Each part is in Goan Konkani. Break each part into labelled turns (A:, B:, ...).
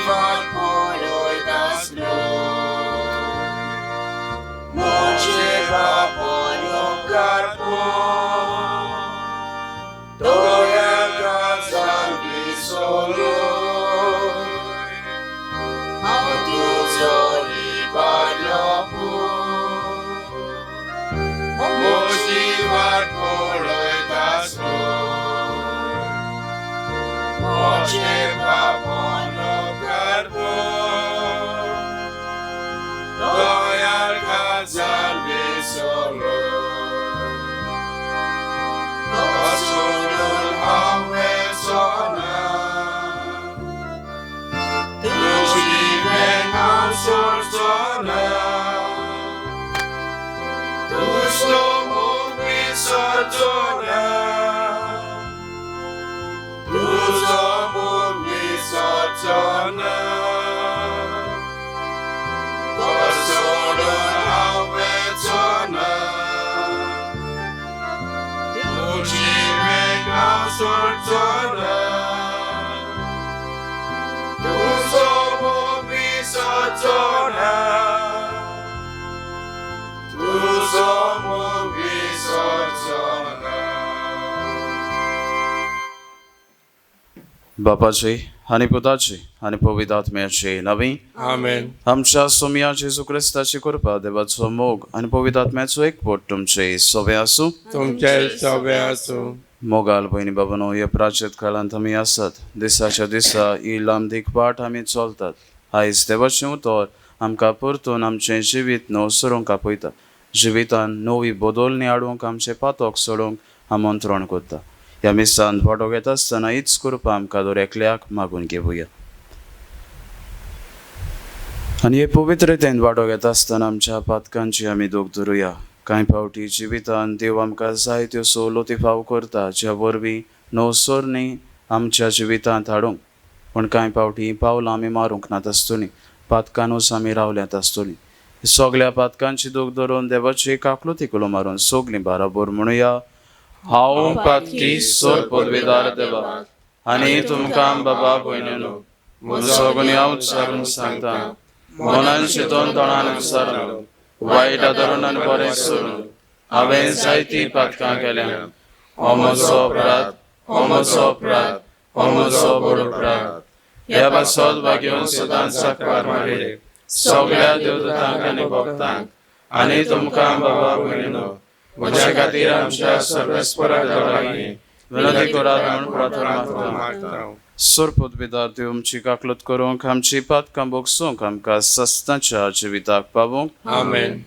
A: वाट पळयतासलो म्हजे बापान उपकार पळोवन दोळ्या काळजान विसरलो हांव तुजो इबाडलो पूत म्हजी वाट पळयतासलो म्हजे बापान उपकार पळोवन दोळ्या काळजान विसरलो तो सोडून हांव वचना तुजी वेंग हांव सोडचोना तुजो मोग विसरचोना तुजो मोग विसरचोना तो सोडून हांव वचना तुजी वेंग हांव सोडचोना तुजो मोग विसरचोना तुजो मोग विसरचोना.
B: बापाचे आनी पुताचे आनी पवित्र आत्म्याचे नांवी.
C: आमेन.
B: आमच्या सोमया जेजू क्रिस्ताची कृपा, देवाचो मोग आनी पवित्र आत्म्याचो एकवट तुमचे सोबे आसूं.
C: तुमचे सोबे आसूं.
B: मोगाल भयणी बाबानो, ह्या प्राचीत काळांत आमी आसात. दिसाच्या दिसा ही लांबदीक वाट आमी चलतात. आयज देवाचें उतर आमकां परतून आमचें जिवीत नवसरूंक आपयता. जिवितान नवी बदलणी हाडूंक, आमचें पातक सोडूंक आमंत्रण करता. ह्या मिसांत वांटो घेता आसतना हीच कृपा आमकां दर एकल्याक मागून घेवया आनी हे पवित्रतेन वांटो घेता आसतना आमच्या पातकांची आमी दूख धरुया. कांय फावटी जिवितान देव आमकां जायत्यो सवलती फाव करता, ज्या वरवीं नवसरणी आमच्या जिवितांत हाडूंक, पूण कांय फावटी पावलां आमी मारूंक नात आसतलीं, पातकानूच आमी रावल्यात आसतलीं. सगल्या पातकांची दूख धरून देवाची काकलुती कुलो मारून सगलीं बाराबर म्हणुया: हांव पातकी सोर पदवीदार देवा आनी तुमकां बाबा भयणीनो, म्हजो गुन्यांव उच्चारून सांगता. मनान चिंतून, तोंडान उच्चारून, वायट आदरून आनी बरें सोडून हांवें जायतीं पातकां केल्या. हो म्हजो अपराध, हो म्हजो अपराध, हो म्हजो व्हड अपराध. ह्या पासत भाग्यवंत सदांच साकवार मारिये, सगळ्या देवदूतांक आनी भक्तांक आनी तुमकां बाबा भयणीनो, म्हज्या खातीर आमच्या सर्वेस्परा देवा लागीं विनंती करात म्हूण प्रार्थना मागता.
C: मागता.
B: सोर पदवीदार देव आमची काकलत करूंक, आमची पातकां भोगसूंक, आमकां सस्ताच्या जिविताक पावूंक.
C: आमेन.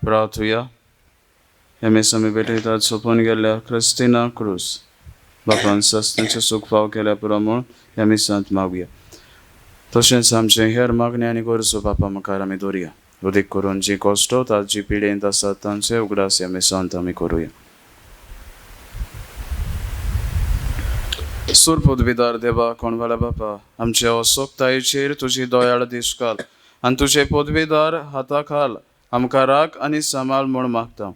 B: प्रार्थुया. ह्या मिस आमी भेटयतात सोंपून गेल्ल्या क्रिस्तिना क्रूज बापान सस्तांचें सूख फाव केल्या पुरो म्हूण ह्या मिसांत मागुया. तशेंच आमचें हेर मागणी आनी गरजो बापा मुखार आमी दवरुया. अदीक करून जी कश्टवतात, जी पिडेंत आसात, तांचे उगडास ह्या मिसांत आमी करुया. सूर पदवीदार देवा, कोणवाल्या बापा, आमच्या असोक्तायेचेर तुजी दयाळ दीस घाल आनी तुजे पदवीदार हाता खाल आमकां राख आनी सांबाळ म्हूण मागता.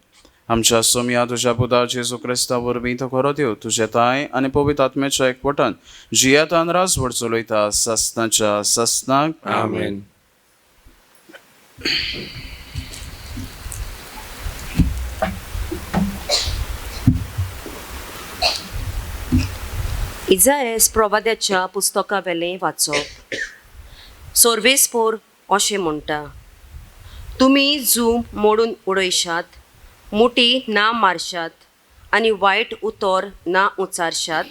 B: आमच्या सोमया तुज्या पुता जेजू क्रिस्ता वरवीं, तो खरो देव, तुजे ताय आनी पवित्र आत्म्याच्या एकवटान जियेतान राजवट चलयता सस्नाच्या सस्नाक.
C: आमेन.
D: इजाएस प्रवाद्याच्या पुस्तका वेलें वाचप. सोर्वेस्पोर अशें म्हणटा, तुमी जूम मोडून उडयशात, मुठी ना मारशात आनी वायट उतर ना उचारशात,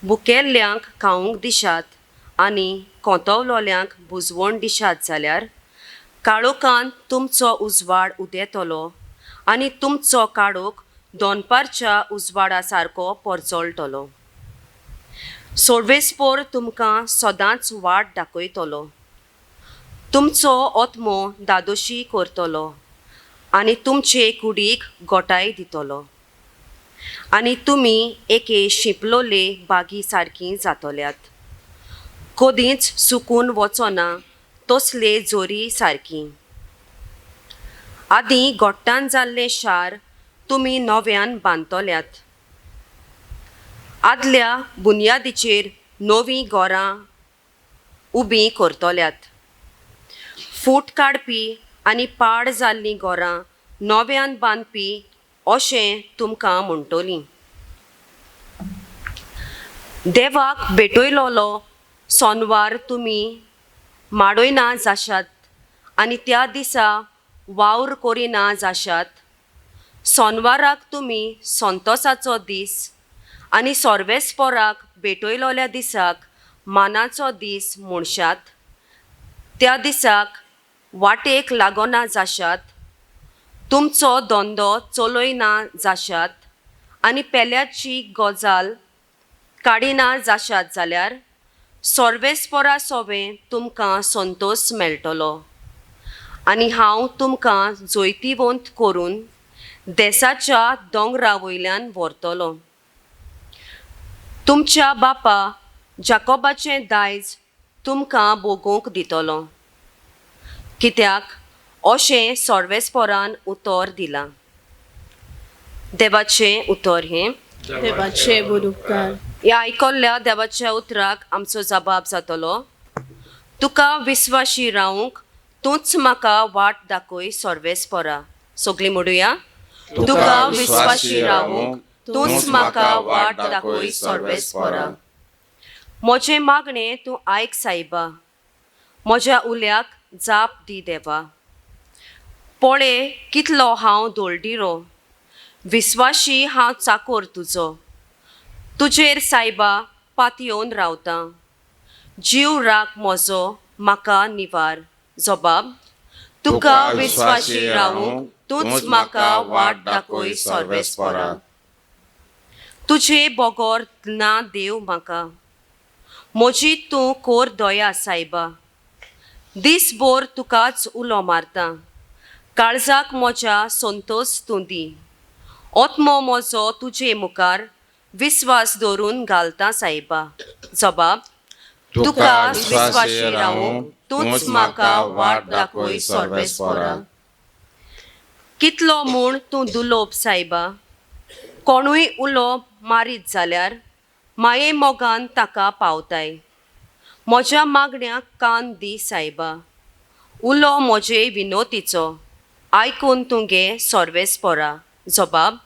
D: भुकेल्ल्यांक खावंक दिशात आनी कोंतवलोल्यांक बुजवण दिशात जाल्यार काळोखान तुमचो उजवाड उदेतलो आनी तुमचो काळोख दनपारच्या उजवाडा सारको परजळटलो. सोर्वेस्पोर तुमकां सदांच वाट दाखयतलो, तुमचो आत्मो दादोशी करतलो आनी तुमचे कुडीक गोटाय दितलो आनी तुमी एके शिंपलोले बागी सारकी जातल्यात, कदींच सुकून वचना तसले जोरी सारकी. आदीं गोट्टान जाल्लें शार तुमी नव्यान बांदतल्यात, आदल्या बुन्यादीचेर नवीं घरां उबीं करतल्यात. फूट काडपी आनी पाड जाल्लीं घरां नव्यान बांदपी अशें तुमकां म्हणटलीं. देवाक भेटयलोलो सोनवार तुमी माडयना जाशात आनी त्या दिसा वावर करिना जाशात. सोनवाराक तुमी संतोसाचो दीस आनी सोर्वेस्पोराक भेटयलोल्या दिसाक मानाचो दीस म्हणशात. त्या दिसाक वाटेक लागना जाशात, तुमचो धंदो चलयना जाशात आनी पेल्याची गजाल काडिना जाशात जाल्यार सोर्वेस्पोरा सोवें तुमकां संतोस मेळटलो आनी हांव तुमकां जैतिवंत करून देसाच्या दोंगरा वयल्यान व्हरतलो. तुमच्या बापा जाकोबाचें दायज तुमकां भोगोवंक दितलो, कित्याक अशें सोर्वेस्पोरान उतर दिलां. देवाचें उतर हें.
E: देवाचे बोल उपकार.
D: ह्या आयकल्ल्या देवाच्या उतराक आमचो जबाब जातलो, तुका विस्वाशी रावंक तूंच म्हाका वाट दाखय सोर्वेस्पोरा. सगळीं म्हणुया, तुका विस्वाशी रावंक तूंच म्हाका वाट दाखय सोर्वेस्पोरा. म्हजें मागणें तूं आयक सायबा, म्हज्या उल्याक जाप दी देवा. पळय कितलो हांव दोळदिरो, विस्वाशी हांव चाकोर तुजो. तुजेर सायबा पातयेवन रावतां, जीव राख म्हजो म्हाका निवार. जबाब, तुका विस्वाशी रावूंक तूंच म्हाका वाट दाखय सोर्वेस्पोरा. तुजे बगर ना देव म्हाका, म्हजी तूं कोर दया सायबा. दीसभर तुकाच उलो मारता, काळजाक म्हज्या संतोस तूं दी. आत्मो म्हजो तुजे मुखार विस्वास दवरून घालता सायबा. जबाब, तुका विस्वाशी रावूंक तूंच म्हाका वाट दाखय सोर्वेस्पोरा. कितलो म्हूण तूं दुलोब सायबा, कोणूय उलो मारीत जाल्यार माये मोगान ताका पावताय. म्हज्या मागण्याक कान दी सायबा, उलो म्हजे विनोतीचो आयकून तूं घे सोर्वेस्पोरा. जबाब,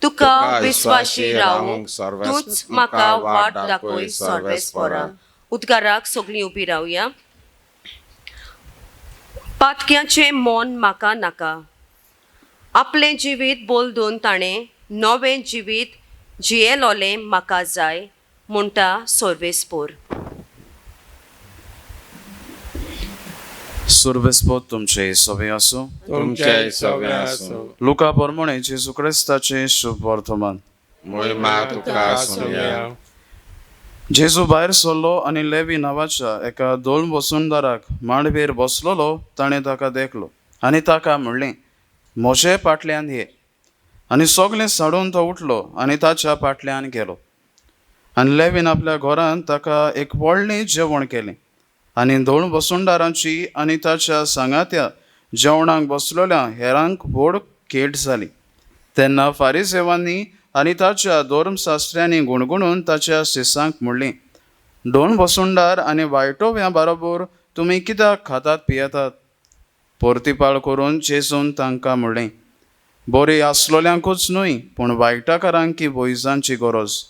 D: तुका विस्वाशी रावूंक तूंच म्हाका वाट दाखय सोर्वेस्पोरा. उद्गाराक सगळीं उबी रावया. पातक्याचें मन म्हाका नाका, आपलें जिवीत बदलून ताणें नवें जिवीत जियेलोलें म्हाका जाय म्हणटा सोर्वेस्पोर.
B: सुरबेस्पोत तुमचे सवे आसूं.
C: तुमचे सवे आसूं.
B: लुका परमणे जेजू क्रिस्ताचें शुभ वर्तमान.
C: मोहिमा तुका आसुया.
B: जेजू भायर सरलो आनी लेवी नांवाच्या एका दोन वसुंधराक मांडवेर बसलोलो ताणें ताका देखलो आनी ताका म्हणलें, म्हजे फाटल्यान ये. आनी सगळें साडून तो उठलो आनी ताच्या फाटल्यान गेलो. आनी लेवीन आपल्या घरांत ताका एक व्हडलें जेवण केलें आनी दोन वसुंदारांची आनी ताच्या सांगात्या जेवणाक बसलेल्या हेरांक व्हड खेट जाली. तेन्ना फारीसेवांनी आनी ताच्या धर्मशास्त्र्यांनी गुणगुणून ताच्या शिसांक म्हणलें, दोन वसुंदार आनी वायटोव्या बरोबर तुमी कित्याक खातात पियेतात? परतिपाळ करून जेजून तांकां म्हणलें, बरी आसलोल्यांकूच न्हय पूण वायटाकारांक वैजांची गरज.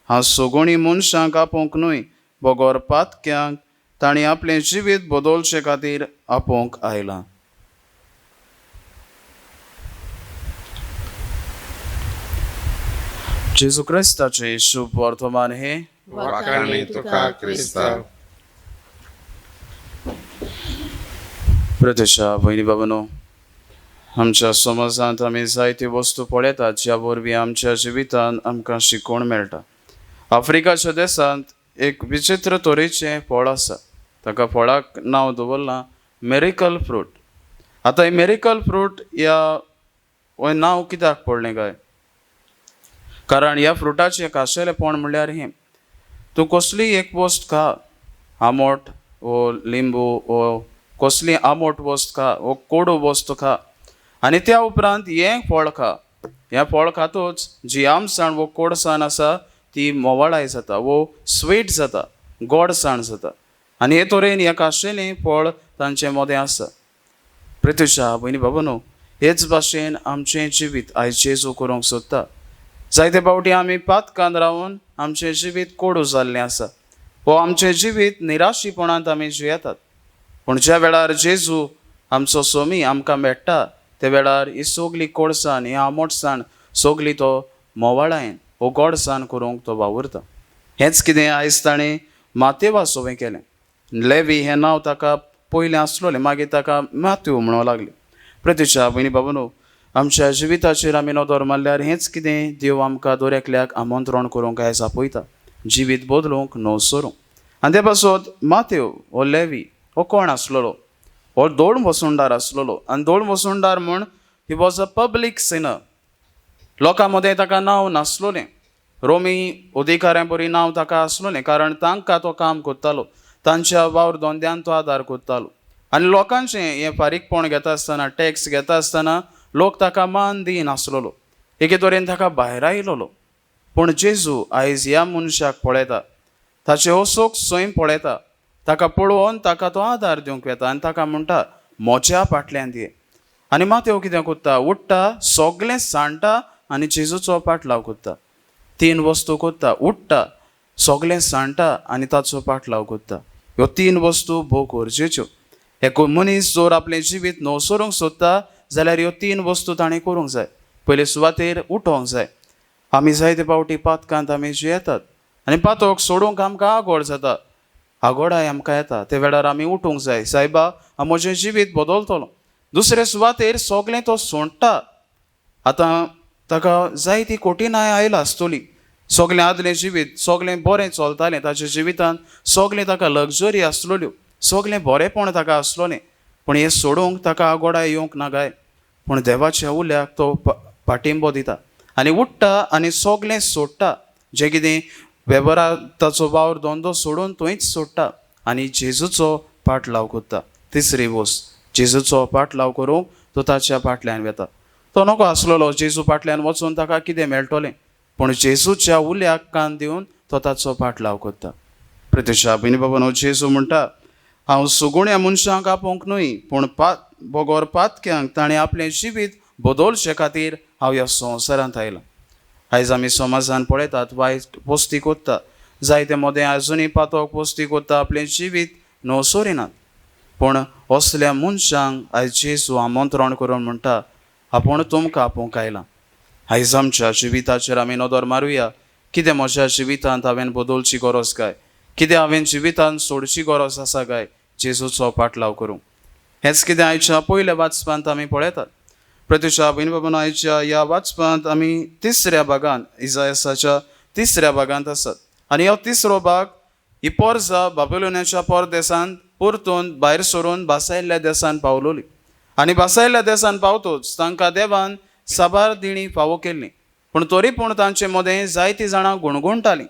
B: हांव सगळीं मनशांक आपोवंक न्हय बगर पातक्यांक तांणी आपलें जिवीत बदलचे खातीर आपोवंक आयलां. जेजू क्रिस्ताचें शुभ वर्तमान हें.
C: वाखाणी तुका क्रिस्ता.
B: प्रत्यक्षा भयणी बाबानो, आमच्या समाजांत आमी जायत्यो वस्तू पळयतात ज्या वरवीं आमच्या जिवितांत आमकां शिकवण मेळटा. आफ्रिकाच्या देशांत एक विचित्र तरेचें फळ आसा, ताका फळाक नांव दवरलां मेरिकल फ्रूट. आतां हें मेरिकल फ्रूट ह्या हें नांव कित्याक पडलें काय? कारण ह्या फ्रुटाचें खाशेलेपण म्हणल्यार हें, तूं कसलीय एक वस्त खा, आमोट वो लिंबू वो कसली आमोट वस्त खा वो कोडू वस्त खा आनी त्या उपरांत हें फळ खा. हें फळ खातूच जी आमसाण वो कोडसाण आसा ती मोवाळाय जाता वो स्वीट जाता, गोडसाण जाता. आनी हे तरेन हें खाशेलें फळ तांचे मदें आसा. प्रत्युशा भयणी बाबानो, हेच भाशेन आमचें जिवीत आयज जेजू करूंक सोदता. जायते फावटी आमी पातकान रावन आमचें जिवीत कोडू जाल्लें आसा वो आमचें जिवीत निराशीपणांत आमी जियेतात. पूण ज्या वेळार जेजू आमचो सोमी आमकां मेळटा त्या वेळार ही सगली कोडसाण, ही आमोटसाण सगली तो मोवाळायन वो गोडसाण करूंक तो वावुरता. हेंच कितें आयज ताणें मातेवा सोवें केलें. लेवी हें नांव ताका पयलें आसलोलें, मागीर ताका मातेव म्हणूंक लागलें. प्रत्युशा भयणी बाबानो, आमच्या जिविताचेर आमी नदर मारल्यार हेंच कितें देव आमकां दर एकल्याक आमंत्रण करूंक आयज आपयता, जिवीत बदलूंक न्हव सरूंक. आनी ते पासत मातेव हो लेवी हो कोण आसलेलो? हो दोळ वसुंडार आसलेलो. आनी दोळ वसुंडार म्हूण he was a public sinner. लोकां मदें ताका नांव नासलोलें, रोमी अधिकाऱ्यां बरी नांव ताका आसलोलें, कारण तांकां तो काम करतालो, तांच्या वावर धंद्यान तो आदार करतालो. आनी लोकांचें हें फारीकपण घेता आसतना, टॅक्स घेता आसतना लोक ताका मान दिनासलेलो, एके तरेन ताका भायरायलोलो. पूण जेजू आयज ह्या मनशाक पळयता, ताचें असोक सैम पळयता, ताका पळोवन ताका तो आदार दिवंक येता आनी ताका म्हणटा म्हज्या फाटल्यान ये. आनी मातेव कितें करता? उठ्ठा, सगळें सांडटा आनी जेजूचो पाटलाव करता. तीन वस्तू करता, उठ्ठा, सगळें सांडटा आनी ताचो पाटलाव करता. ह्यो तीन वस्तू भोव गरजेच्यो. एक मनीस जर आपलें जिवीत नवसरूंक सोदता जाल्यार ह्यो तीन वस्तू ताणें करूंक जाय. पयले सुवातेर उठोंक जाय. आमी जायते फावटी पातकांत आमी जियेतात आनी पातक सोडूंक आमकां आगोळ जाता, आगोडाय आमकां येता. ते वेळार आमी उठूंक जाय, सायबा हांव म्हजें जिवीत बदलतलो. दुसरे सुवातेर सगळें तो सोडटा. आतां ताका जायती कठिनाय आयला आसतली. सगळें आदलें जिवीत सगळें बरें चलतालें ताच्या जिवितांत, सगळें ताका लग्जरी आसलेल्यो, सगळें बरेंपण ताका आसलोलें. पूण हें सोडूंक ताका आगोडाय येवंक ना काय. पूण देवाच्या उल्याक तो पाटिंबो दिता आनी उठ्ठा आनी सगळें सोडटा. जें कितें वेव्हारा ताचो वावर धंदो सोडून थंयच सोडटा आनी जेजूचो पाटलाव करता. तिसरी वस्त, जेजूचो पाटलाव करूंक तो ताच्या फाटल्यान वता. तो नको आसलेलो जेजू फाटल्यान वचून ताका कितें मेळटलें, पूण जेजूच्या उल्याक कान दिवन तो ताचो पाटलाव करता. प्रत्यक्षा भयणी बाबानो, जेजू म्हणटा हांव सगुण्या मनशांक आपोवंक न्हय, पूण बगर पातक्यांक ताणें आपलें जिवीत बदलचे खातीर हांव ह्या संवसारांत आयलां. आयज आमी समाजान पळयतात वायट वस्ती करता, जायते मदें आजुनूय पातक वस्ती करता, आपलें जिवीत नवसरिनात. पूण असल्या मनशांक आयज जेजू आमंत्रण करून म्हणटा आपूण तुमकां आपोवंक आयलां. आयज आमच्या जिविताचेर आमी नदर मारुया. कितें म्हज्या जिवितांत हांवें बदलची गरज काय? कितें हांवें जिवितांत सोडची गरज आसा काय जेजूचो पाटलाव करूंक? हेंच कितें आयच्या पयल्या वाचपांत आमी पळयतात. प्रत्युशा भयणी बाबानो, आयच्या ह्या वाचपांत आमी तिसऱ्या भागांत, इजायसाच्या तिसऱ्या भागांत आसात. आनी हो तिसरो भाग ही पोरजा बाबिलोनाच्या परदेसांत परतून भायर सरून बासायल्ल्या देसान पावलोली. आनी बासायल्ल्या देसान पावतोच तांकां देवान साबार दिणी फावो केल्ली. पूण तरी पूण तांचे मदें जायतीं जाणां गुणगुणटालीं.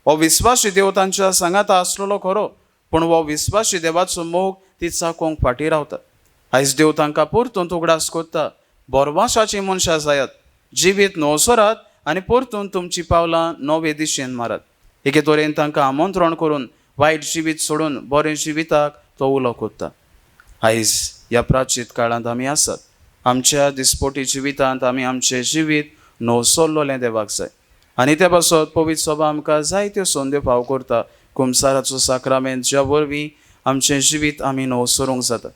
B: हो विस्वाशी देव तांच्या सांगाता आसलेलो खरो, पूण हो विस्वाशी देवाचो मोग ती चाकोवंक फाटीं रावता. आयज देव तांकां परतून उगडास करता, बोरवाशाचीं मनशां जायात, जिवीत नवसरात आनी परतून तुमचीं पावलां नवे दिशेन मारात. एके तरेन तांकां आमंत्रण करून वायट जिवीत सोडून बरें जिविताक तो उलो करता. आयज ह्या प्राचीत काळांत आमी आसात. आमच्या दिसपोटी जिवितांत आमी आमचें जिवीत नवसरलोलें देवाक जाय. आनी त्या पासत पवित्र सभा आमकां जायत्यो संद्यो फाव करता. कुमसाराचो साक्रामेंत ज्या वरवीं आमचें जिवीत आमी नवसरूंक जाता.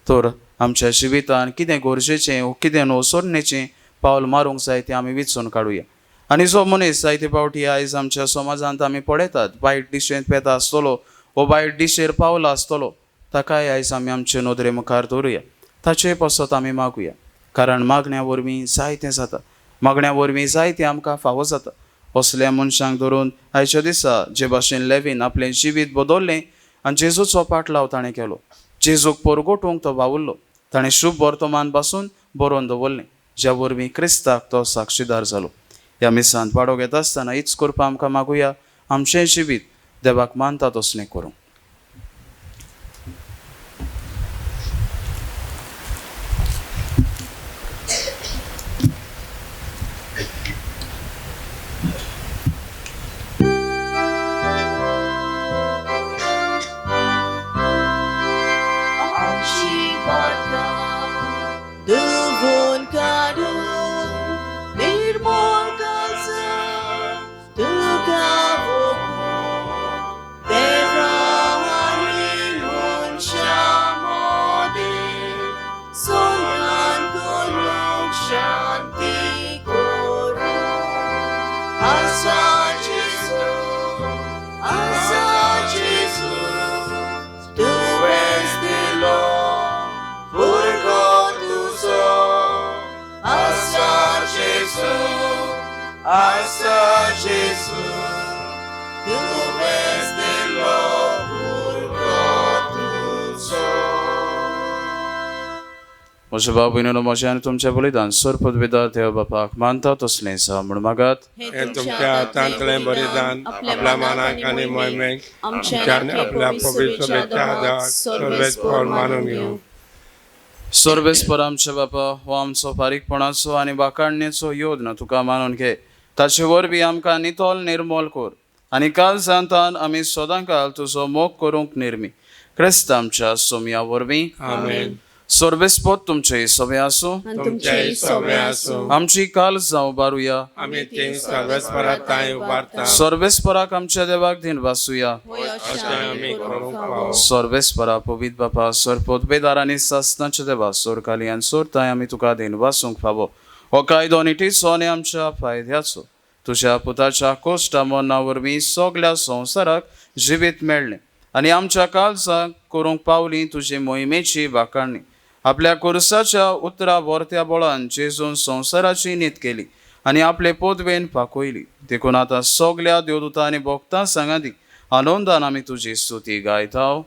B: तर आमच्या जिवितान कितें गरजेचें वो कितें नवसरणेचें पावल मारूंक जाय तें आमी विचून काडुया. आनी जो मनीस जायते फावटी आयज आमच्या समाजांत आमी पळयतात वायट दिशेंत पेता आसतलो वो वायट दिशेर पावला आसतलो, ताकाय आयज आमी आमचे नदरे मुखार दवरुया. ताचे पासत आमी मागुया, कारण मागण्या वरवीं जायतें जाता, मागण्या वरवीं जायतें आमकां फावो जाता. असल्या मनशांक धरून आयच्या दिसा जे भाशेन लेवीन आपलें जिवीत बदल्लें आनी जेजूचो पाटलाव ताणें केलो, जेजूक परगटूंक तो वावुरलो, ताणें शुभ वर्तमान पासून बरोवन दवरलें, ज्या वरवीं क्रिस्ताक तो साक्षीदार जालो. ह्या मिसांत वाडो घेता आसतना हीच करपा आमकां मागुया, आमचें जिवीत देवाक मानता तसलें करूंक.
A: Asa Jesu, tu ves dilo purgo tuzo.
B: म्हज्या बाबू म्हज्या आनी तुमच्या बलिदान सरपदवेदार देव बापाक मानता तसलें जावं म्हूण मागात.
C: हें तुमच्या हातांतलें बलिदान आपल्या मानाक आनी मोहिमेक आमच्या आनी आपल्या पवित्र सभेच्या सर्वेस्पर मानून घेवं.
B: सर्वेस्पर आमच्या बापा, हो आमचो फारीकपणाचो आनी वाखाणणेचो योद्न तुका मानून घे, ताचे वरवीं आमकां नितळ निर्मोल कर आनी काल जांतान आमी सदांकाल तुजो मोग करूंक निर्मी. क्रिस्त आमच्या सोमया वरवीं.
C: आमेन.
B: सर्वेस्पर तुमचें सगळें आसूं,
C: तुमचें सगळें आसूं.
B: आमची काल जावं बारुया.
C: आमी ती सर्वेस्परा तांय उबारता.
B: सर्वेस्पराक आमच्या देवाक दिन वासुया.
C: अशें आमी करूंक फावो.
B: सर्वेस्परा पवित्र बापा, सरपोतबेदार आनी सासनाच्या देवा, सोरकाली आनी सोरताय आमी तुका दिन वासूंक फावो. हो कायदो निटीचो आनी आमच्या फायद्याचो. तुज्या पुताच्या कोश्टा मरणा वरवीं सगल्या संवसाराक जिवीत मेळ्ळें आनी आमच्या काळजाक करूंक पावली तुजी मोहिमेची वाखाणणी. आपल्या कुर्साच्या उतरा वर्त्या बळान जेजून संवसाराची नीत केली आनी आपले पदवेन पाकयली. देखून आतां सगल्या देवदूतां आनी भक्तां सांगाती आनंदान आमी तुजी स्तुती गायता.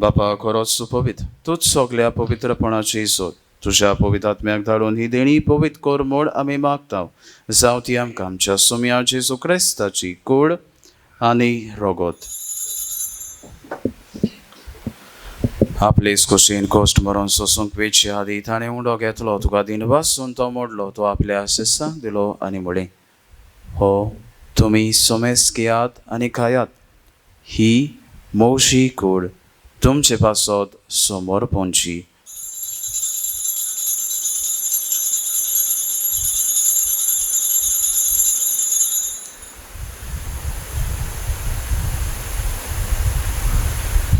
B: बापा खरोच तूं पवित्र, तूंच सगल्या पवित्रपणाची सोद. तुज्या पवित्र आत्म्याक धाडून ही देणी पवित्र कर म्हूण आमी मागता. जावं ती आमकां आमच्या सोमया जेजू क्रिस्ताची कूड आनी रगत. आपले खोशयेन कश्ट मरण सोसूंक वेचे आदी ताणें उंडो घेतलो, तुका दिन वासून तो मोडलो, तो आपल्या शिसांक दिलो आनी म्हणलें, हो तुमी सोमेस घेयात आनी खायात, ही मोवशी कूड तुमचे पासत समर्पणची.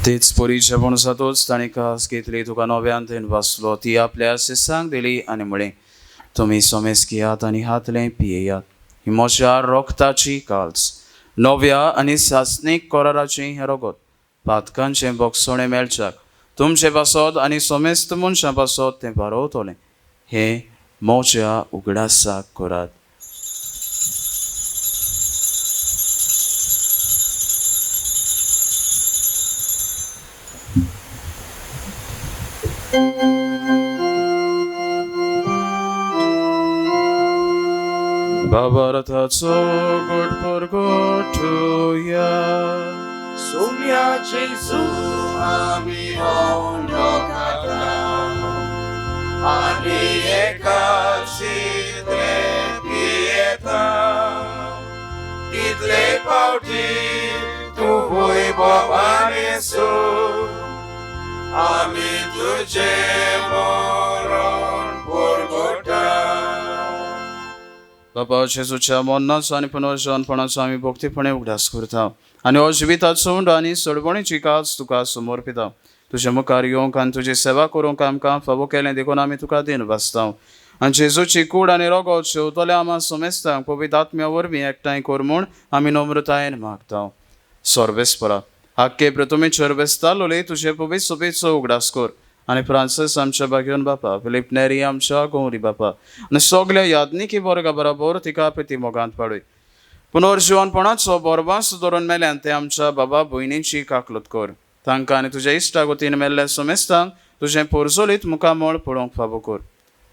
B: तेच परी जेवण जातोच ताणें कास घेतली, तुका नव्यान तेन वाचलो, ती आपल्या शिसांक दिली आनी म्हळें, तुमी सोमेस घेयात आनी हातलें पियेयात, ही म्हज्या रोगताची काल्स, नव्या आनी सासणीक कराराचें हें रगत, पातकांचें बोगसणें मेळच्याक तुमचे पासत आनी सोमेस्त मनशां पासत तें बरोवतलें, हें म्हज्या उगडासाक करात. बाबारथाचो गोड परगोटुया.
A: सोम्या जेजू आमी ओंडोकाता आनी एकाच शिंदे पियेता, तितले पावटी तूं वय बाबा येसू, आमी तुजें मरण परगटा.
B: बाबा जेजूच्या मरणाचो आनी पुनर्जनपणाचो आमी भक्तीपणे उगडास करता आनी हो जिविताचो उंडो आनी सोडवणीची काज तुका समर्पिता. तुजे मुखार येवंक आनी तुजी सेवा करूंक आमकां फावो केलें देखून आमी तुका दिन भासता. आनी जेजूची कूड आनी रगत शेवतल्या आमा समेस्तांक पवित्र आत्म्या वरवीं एकठांय कर म्हूण आमी नम्रतायेन मागता. सर्वेस्परा आक्के प्रथमेचेर बेसतालोले तुजे पवित्र सोबेचो उगडास कर आनी फ्रांसीस आमच्या भाग्योन बापा, फिलीप नेरी आमच्या गौरी बापा आनी सगल्या यादनिकी वर्गा बराबर तिका प्रिती मोगांत पाडय. पुनर्जिवनपणाचो बोरबास धरून मेल्यान ते आमच्या बाबा भयणींची काकलूत कर. तांकां आनी तुज्या इश्टा गोतीन मेल्ल्या सोमेस्तांक तुजें पोरजोलीत मुखामळ पळोवंक फावो कर.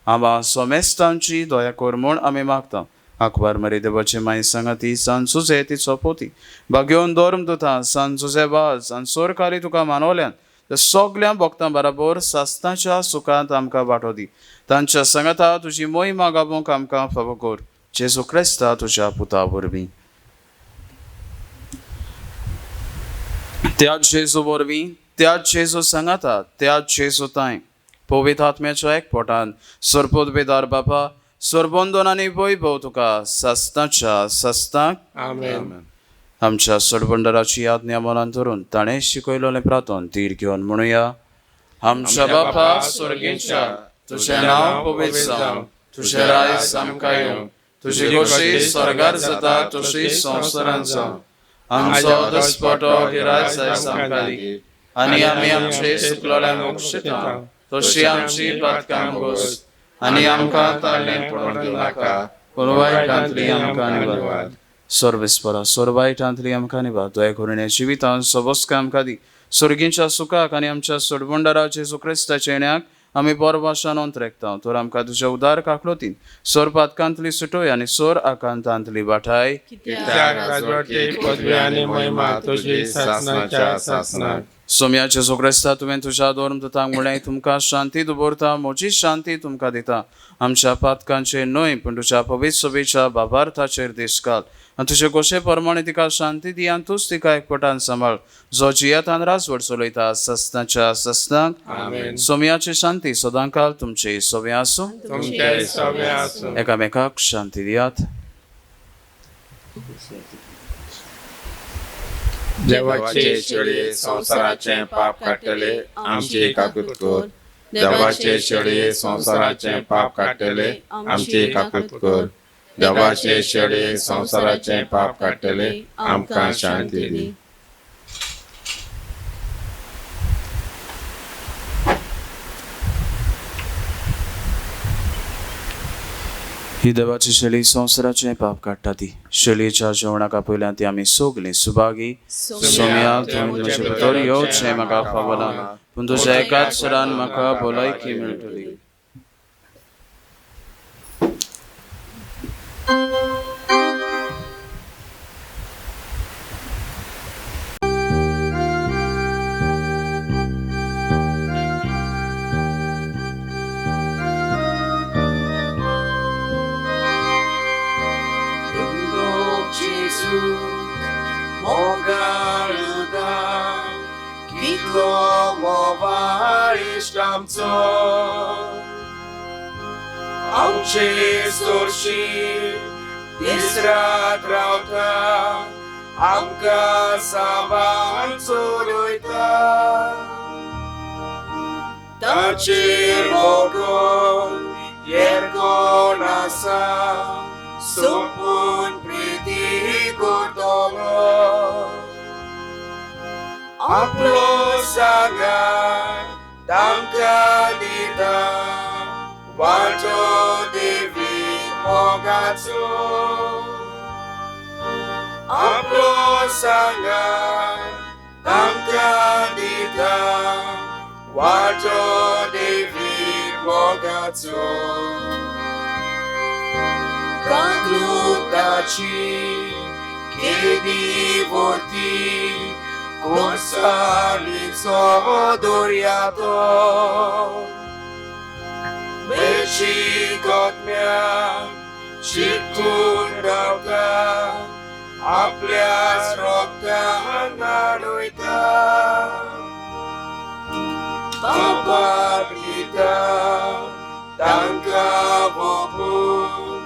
B: आमा सोमेस्तांची दया कर म्हूण आमी मागता. आंकवार मरी देवाचे माई सांगाती सान सुजे तिचो पोती भाग्योन धर्म दुता सान जुजे वाज आनी सोरकारी तुका मानवल्यान त्या सगल्या भक्तां बराबर सासणाच्या सुखांत आमकां वांटो दी. तांच्या सांगाता तुजी मोहिमा गावोवंक आमकां फावो कर. जेजू क्रिस्ता तुज्या पुता वरवीं. त्याच जेजू वरवीं, त्याच जेजू सांगाता, त्याच जेजू तांय पवित्र आत्म्याच्या एकपोटान सरपोदबेदार बापा सरबंदन आनी वैभव तुका सासणाच्या सासणाक.
C: आमेन.
B: आमच्या सोडबंडराची आज्ञा मनान धरून ताणें शिकयलेलें प्रार्थन धीर घेवन म्हणुया. आमच्या बापा स्वर्गीच्या, तुजें नांव पवित्र जावं, तुजें राज आमकां येवं, तुजी खोशी स्वर्गार जाता तशी संवसारांत जावं. आमचो दसपटो गिराज आयज आमकां दी आनी आमी आमचे सुकलोल्यांक मोक्षता तशी आमची पातकां मोगोस आनी आमकां ताळणें पडूंक नाका, पूण वायटांतली आमकां निवार. सर्वेस्परा सोरवायटांतली आमकां निवार. दया करून जिवितान सबस्क आमकां दी. स्वर्गींच्या सुखाक आनी आमच्या सोडबंडारा जेजू क्रिस्ताच्या येण्याक आमी बोरभाशान अंतरेकता. तर आमकां तुज्या उदार काकलोतीन सोर पातकांतली सुटोय आनी सोर आकांतांतली वाठाय.
C: कित्याक राजवटी पदवी आनी महिमा तुजी सासणाच्या सासणाक.
B: सोम्या जेजू क्रिस्ता, तुवें तुज्या धर्म दुतांक म्हणलें, तुमकां शांती दवरता, म्हजी शांती तुमकां दिता. आमच्या पातकांचेर न्हय पूण तुज्या पवित्र सभेच्या बाबार्थाचेर दीस घाल आनी तुजे गोशे प्रमाणे तिका शांती दी आनी तूंच तिका एकपटान सांबाळ, जो जियेतान राजवट चलयता ससनाच्या ससनाक.
C: आमेन.
B: सोम्याची शांती सदांकाल तुमचे सोबे आसूं.
C: तुमचे सोबे आसूं.
B: एकामेकाक शांती दियात.
A: देवाचे शेळये संवसाराचें पाप काडटले, आमची काकूत कर. देवाचे शेळये संवसाराचें पाप काडटले, आमची काकूत कर. देवाचे शेळये संवसाराचें पाप काडटले, आमकां शांती दी.
B: ही देवाची शेळी संवसाराचें पाप काडटा ती शेळयेच्या जेवणाक आपयल्यान ती आमी सगलीं सुभागी. सोम्या, तूं म्हजे भितर येवचें म्हाका फावना, पूण तुज्या एकाच सरान म्हाका भलायकी मेळटली.
A: आमचे सोरशी दीस रात रावता, आमकां साबान चलयता ताचेर मोगोन हेर कोण आसा सोंपून प्रिती करतलो आपलो सांगात तांकां दिता वांटो देवी मोगाचो आपलो सांगात तांकां दिता वांटो देवी मोगाचो काकलुताची केदी वरती कोसालीचो दर्या तो वेची गोतम्या चिकून रावता आपल्याच रोगतान न्हाणयता बापाक दिता तांकां वोपून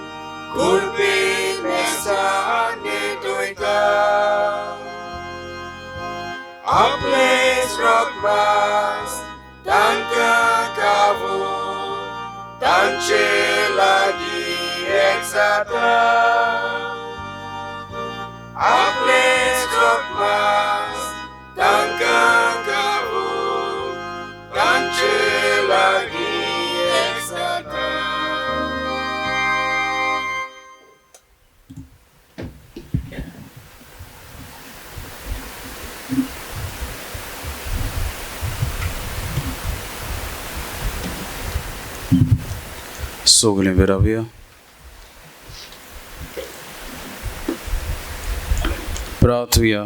A: कुर्बी मेसान न्हेटयता आपलेच रोगमास तांकां खावून तांचे लागीं एक जाता आपलेच रोगमास तांकां खावून तांचे लागीं एक जाता.
B: सगळीं विरावया. प्रार्थुया.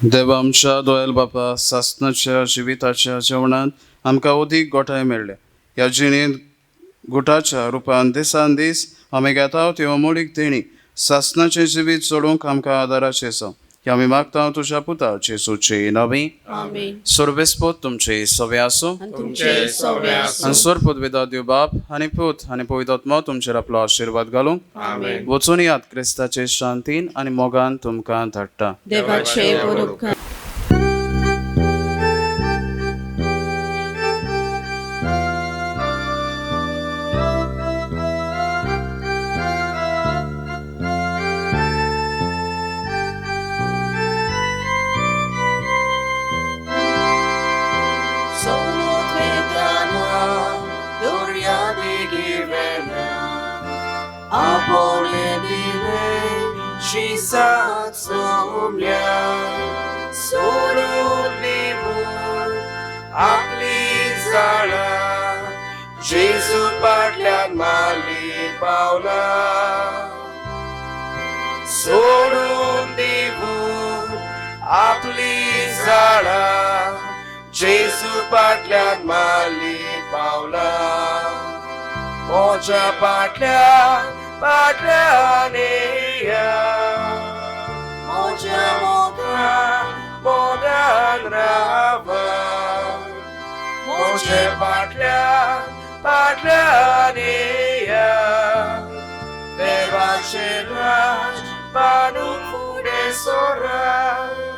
B: देवा आमच्या दोयल बापा सासनाच्या जिविताच्या जेवणांत आमकां अदीक गोठाय मेळ्ळे. ह्या जिणेंत गुटाच्या रुपान दिसान दीस आमी घेता त्यो अमोलीक देणी सासनाचें जिवीत चडोवंक आमकां आदाराचें जावं. ह्या आमी मागता तुज्या पुता जेजूचे नांवी.
E: आमेन.
B: सर्वेस्पोत तुमचे सवे आसूं
E: आनी तुमचे सवे आसूं.
B: आनी सोरपोत देव बाप आनी पूत आनी पवित्र आत्मो तुमचेर आपलो आशिर्वाद घालूंक.
A: आमेन.
B: वचून यात क्रिस्ताचे शांतीन आनी मोगान तुमकां धाडटा.
E: देवाचे बरोबर.
A: जेजू पाटल्यान मारली पावलां सोडून दिवून आपली जाळां जेजू पाटल्यान मारली पावलां म्हज्या पाटल्यान पाटल्यान येया म्हज्या मोगान मोगान रावा म्हज्या पाटल्यान पाटल्यान येया देवाचें राज बांदून फुडें सरा.